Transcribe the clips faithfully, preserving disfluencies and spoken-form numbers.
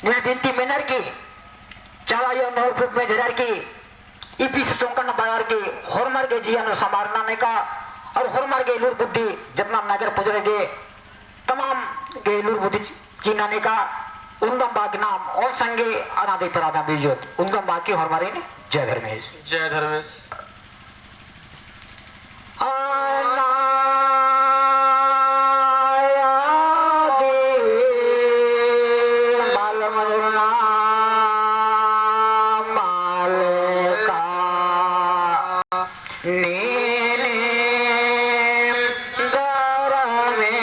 नीन बिनती मेनर की, चाला अयो नौर फुक में झरर की, ई बीस टोंका न बाजार की, होरमर गे जिया नू समारना नेका, और होरमर गे लूर बुद्धि जतना नगर पुजरे गे, तमाम गे लूर बुद्धि चिअना नेका, उन्दम बाकी नाम ओन संगे अनादि परादम बिजोत, उन्दम बाकी होरमारिन जय धर्मेस। जय धर्मेस। अनादि मल मजुरना मालिका। नीनिम धरमेरा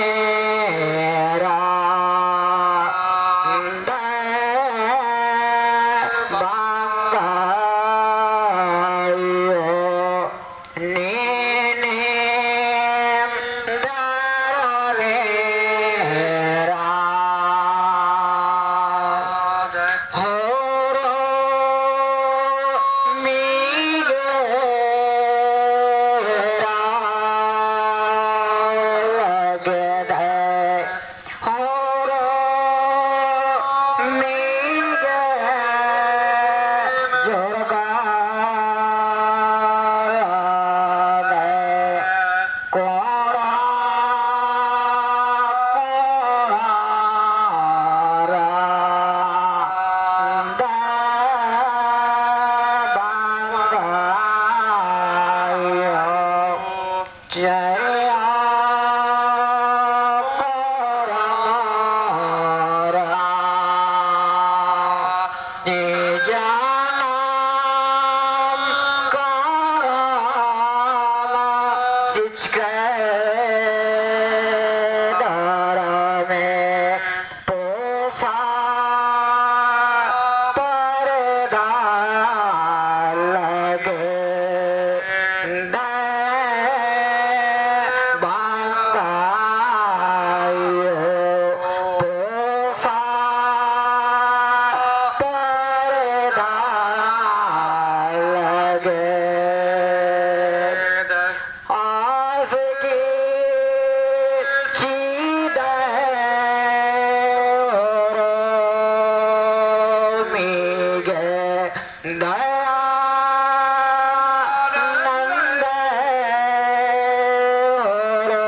दय बंगायो। नीनिम धरमेरा होरो मीगेरा लगदय। होरो मीगे जोरगा लगदय। कोड़ा कोड़ा रा दय बंगायो। चरिया कोड़ा कोड़ा रा ई जनम करम चिचके धरमे पोसा परदा लगे दय बंगायो। पोसा परदा लगे आस की चिदय होरो मीगे दयानंद होरो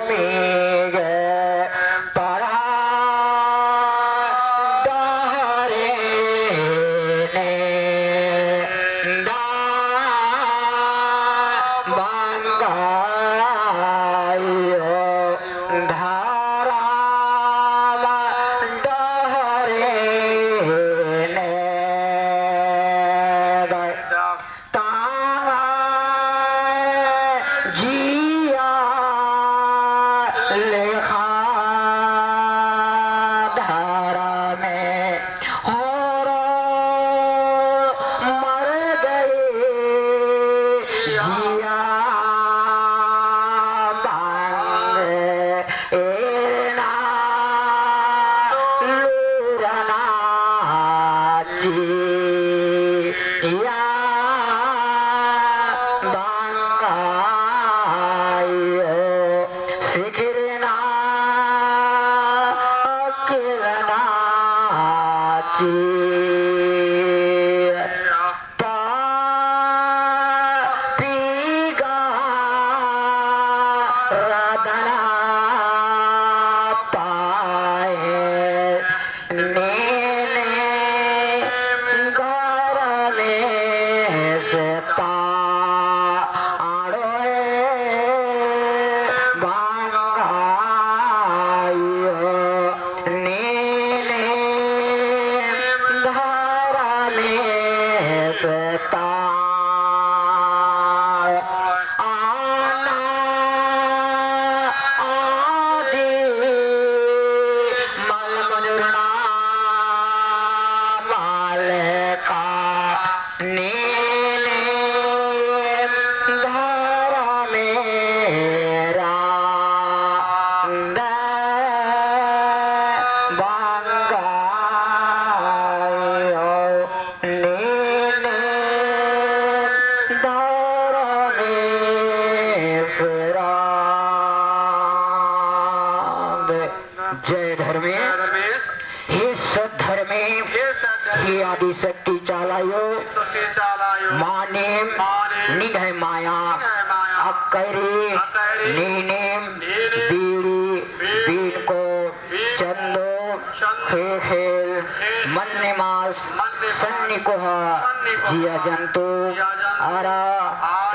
मीगे परा डहरे ने दय बंगायो। धरम डहरे ने दय तांगा जिया लेखा धरमे होरो मर गई जिया बंग एरना लूरना चिया बंगायो सिखिरना अकिलना चिया। पापी गा रदना पाए नीने घर में से पाड़ोए बंगायो। नीने धरमेस तार आना आदि मल मजुरना मालेका। नीनिम धरमे रांदे बंगायो, नीनिम धरमेस रांदे। जय धर्मेस। हे आदिशक्ति चाला अयो, मानिम निंग्है माया, अक्कैरी नीनिम बीड़ी, बीनको, चंदो, ख़ेख़ेल, मन्निमास, सन्नी कोहा, जिया जंतु, अरा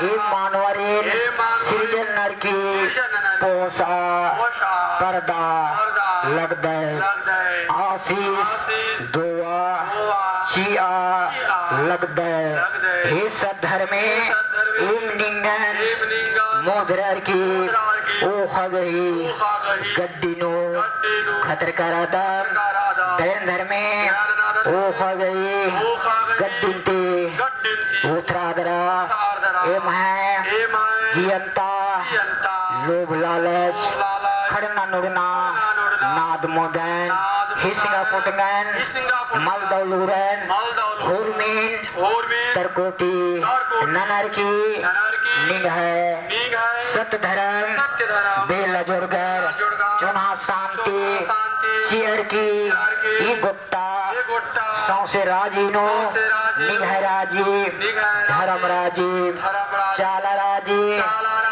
एम मानवरिन सिरजन नरकी पोसा परदा लगदय। आशीष दुआ चिआ लगदय। हे सद्धर्मे, एम निंगन मोदरर की ओखा गही गड्डी नू खतरका रअदम। दयन धर्मे ओखा गही गड्डिन ती उतरा दरा। एम्है जियंता लोभ लालच खड़ना नुड़ना नाद मोदन हिसिंगा पुटंगन मलदौ लूरन हुरमिन तरकोटी ननर की निंग्है सत धरम बेला जोड़गर चुना शांति चिअर की ई गोट्टा सौंसे राजी नू निंग्है राजी धरम राजी चाला राजी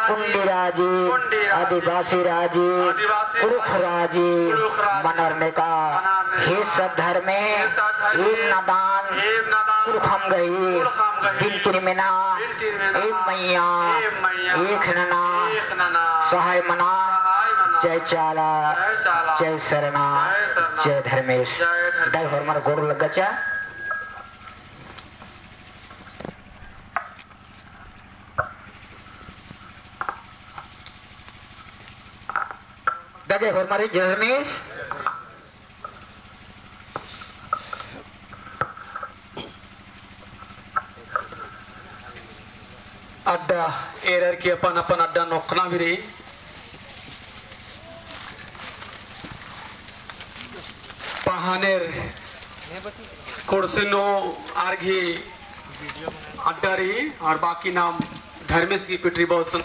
कुंडी राजी आदिवासी राजी कुँड़ुख़ राजी मनर नेका। हे सद्धर्मे, एम नदान कुँड़ुख़म गही बिनती मेना, एम मइय्याँ एख़ नना, सहाय मना। जय चाला, जय सरना, जय धर्मेस। दय होरमर गोड़ लग्गचा। दगे होरमारी जय धर्मेस। अड्डा एरर की अपन अपन अड्डा नोकना भी रई। पहानेर कुड़सिन नू आर गही अड्डा रई और बाकी नाम धर्मेस की पिटरी बहुत सुन।